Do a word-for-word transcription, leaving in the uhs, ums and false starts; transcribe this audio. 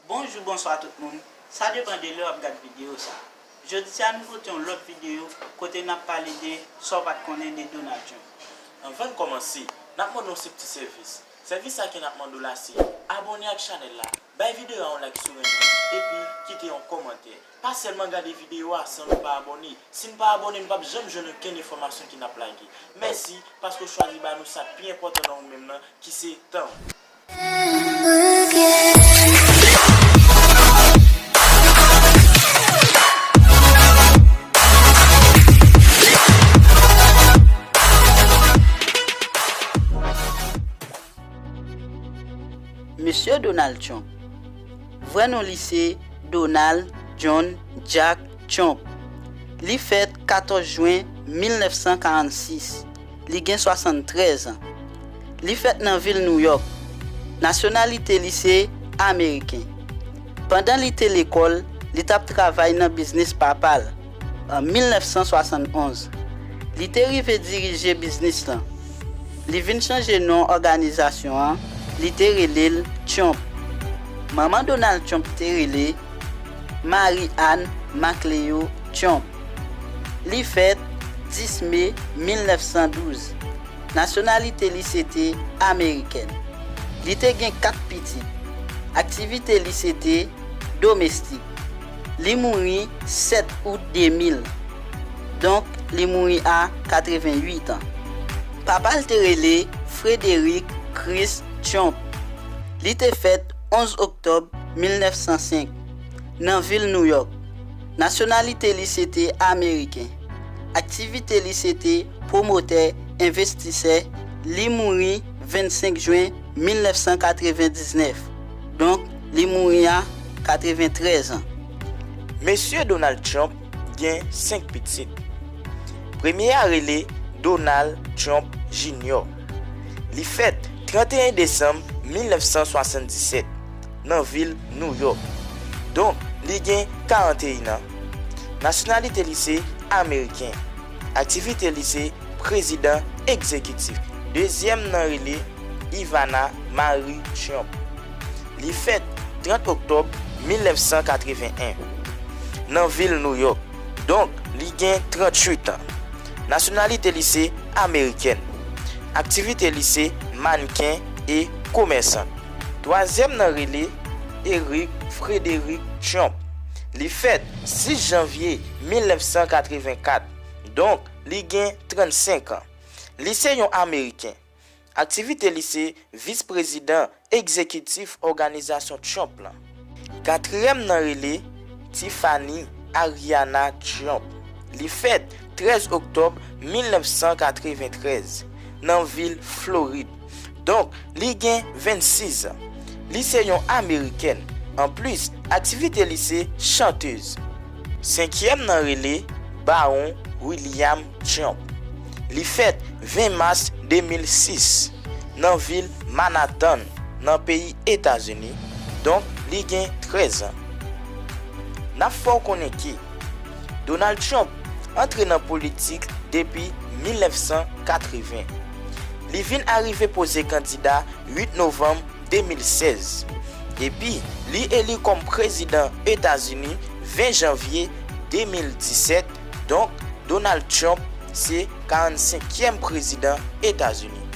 Bonjou, bonswa tout moun. Sa depann de lè w ap gad videyo sa. Jodi a nou pote yon lòt videyo kote n ap pale de sa w pa t konnen de Donald Trump. Anvan n kòmanse, n ap mande w se ti sèvis. Sèvis sa ke n ap mande w la se abòne ak chanèl la, bay videyo a yon like si w renmen, epi kite yon kòmantè. Pa sèlman gade videyo a san nou pa abòne. Si n pa abòne, n p ap janm jwenn okenn enfòmasyon ke n ap lage. Mèsi paske w chwazi ba nou sa k pi enpòtan nan ou menm nan, ki se tan w. Mesye Donald Trump. Vrè non li se Donald John Jack Trump. Li fèt katòz jen mil nèf san karannsis. Li gen swasanntrèz an. Li fèt nan vil Nouyòk. Nasyonalite li se ameriken. Pandan li te lekòl, li t ap travay nan biznis papa l. An mil nèf san swasannonz, li te rive dirije biznis lan. Li vin chanje non òganizasyon an, li te rele l Trump. Manman Donald Trump te rele Mary Ann MacLeod Trump. Li fèt dis me mil nèf san douz. Nasyonalite li se te amerikèn. Li te gen kat pitit. Aktivite li se te domestik. Li mouri sèt out de mil. Donk, li mouri a katrevenwit an. Papa l te rele Frederick Chris Trump. Li te fèt onz oktòb mil nèf san senk nan vil Nouyòk. Nasyonalite li se te ameriken. Aktivite li se te pwomotè, envestisè. Li mouri vennsenk jen mil nèf san katrevendiznèf. Donk, li mouri a katreventrèz an. Mesye Donald Trump gen senk pitit. Premye a rele Donald Trump Junior. Li fèt tranteyen desanm mil nèf san swasanndisèt nan vil Nouyòk. Donk, li gen karanteyen an. Nasyonalite li se ameriken. Aktivite li se prezidan egzekitif. Dezyèm nan rele Ivana Marie Trump. Li fèt trant oktòb mil nèf san katreven en nan vil Nouyòk. Donk, li gen tranntuit an. Nasyonalite li se amerikèn. Aktivite li se mannken e komèsan. Twazyèm nan rele Eric Frederick Trump. Li fèt sis janvye mil nèf san katreven kat. Donk, li gen trannsenk an. Li se yon ameriken. Aktivite li se vis prezidan egzekitif òganizasyon Trump lan. Katriyèm nan rele Tiffany Ariana Trump. Li fèt trèz oktòb mil nèf san katreventrèz nan vil Florid. Donk, li gen vennsis an. Li se yon amerikèn. Anplis, aktivite li se chantez. Senkyèm nan rele Bawon William Trump. Li fèt ven mas de mil sis nan vil Manhattan, nan peyi Etazini. Donk, li gen trèz an. N ap fè w konnen ke Donald Trump antre nan politik depi mil nèf san katreven. Li vin arive poze kandida uit novanm de mil sèz. Epi, li eli kòm prezidan Etazini ven janvye de mil disèt. Donk, Donald Trump se karannsenkyèm prezidan Etazini.